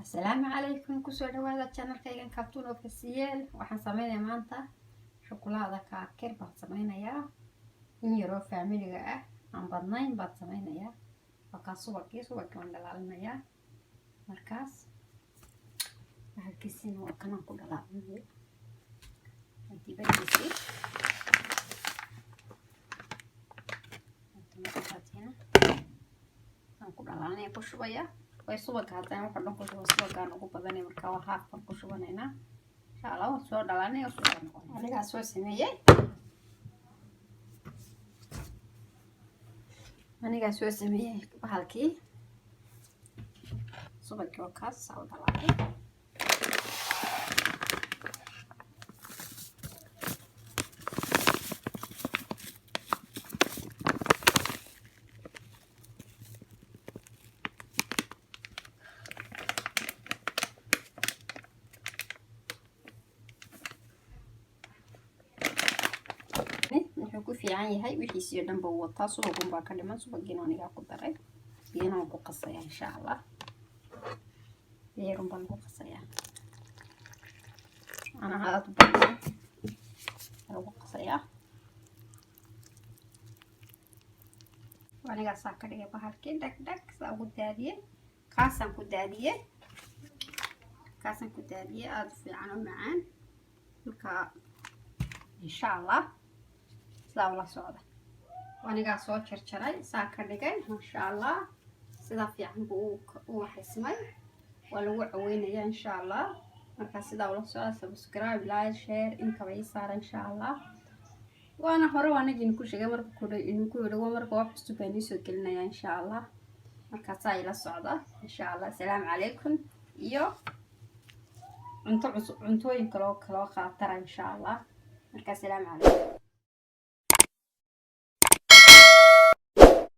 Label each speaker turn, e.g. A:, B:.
A: Asalaamu calaykum, kusoo dhawaada channelkaygan Kaltuun Official. Waxaan sameynayaa maanta shukulaada kaakir baan sameynayaa. In yaroo familyga ah, aan badnayn baan sameynayaa. Waa kaa subagii, subagii waan dhalaalinayaa. Markaas bahalkiisina waa kanaan ku dhalaalinaya dibadiisii. Aan ku dhalaalinaya, ku shubaya way subaga. Haddana waxa dhan ku shuba, subagaan ugu badanay. Marka waa haaf baan ku shubanaynaa, insha Allah. Waan soo dhalaalinaya, subaga noqon. Anigaa soo sameeyey, anigaa soo sameeyey bahalkii subagii. Waa kaas, saa u dhalaalay. Wuxuu ku fiican yahay wixiisii oo dhan ba uu wataa, subagun baa ka dhiman. Subagiina anigaa ku daray, biyana waan ku qasayaa, insha Allah. Biyarun baan ku qasayaa, anaha aada u badan lagu qasayaa. Anigaasaa ka dhigay bahalkii dhag dhag, saa ugu daadiyey. Kaasaan ku daadiyey, kaasaan ku daadiyey. Aada u fiican oo macaan. Marka insha Allah sidaa ula socda. Anigaa soo jarjaray, saa ka dhigay, maasha Allah. Sidaa fiican buu u waxaysmay, waa lagu caweynayaa, insha Allah. Markaa sidaa ula socda, subscribe, like, share intaba ii saara, insha Allah. Waana hore waan idinku sheegay, marka kore idinku yidhi, marka wax cusub baan iisoo gelinaya, insha Allah. Markaasaa ila socda, insha Allah. Asalaamu calaykum iyo cunto cusub, cuntooyin kaloo kaloo khaatara, insha Allah. Marka asalaamu calaykum.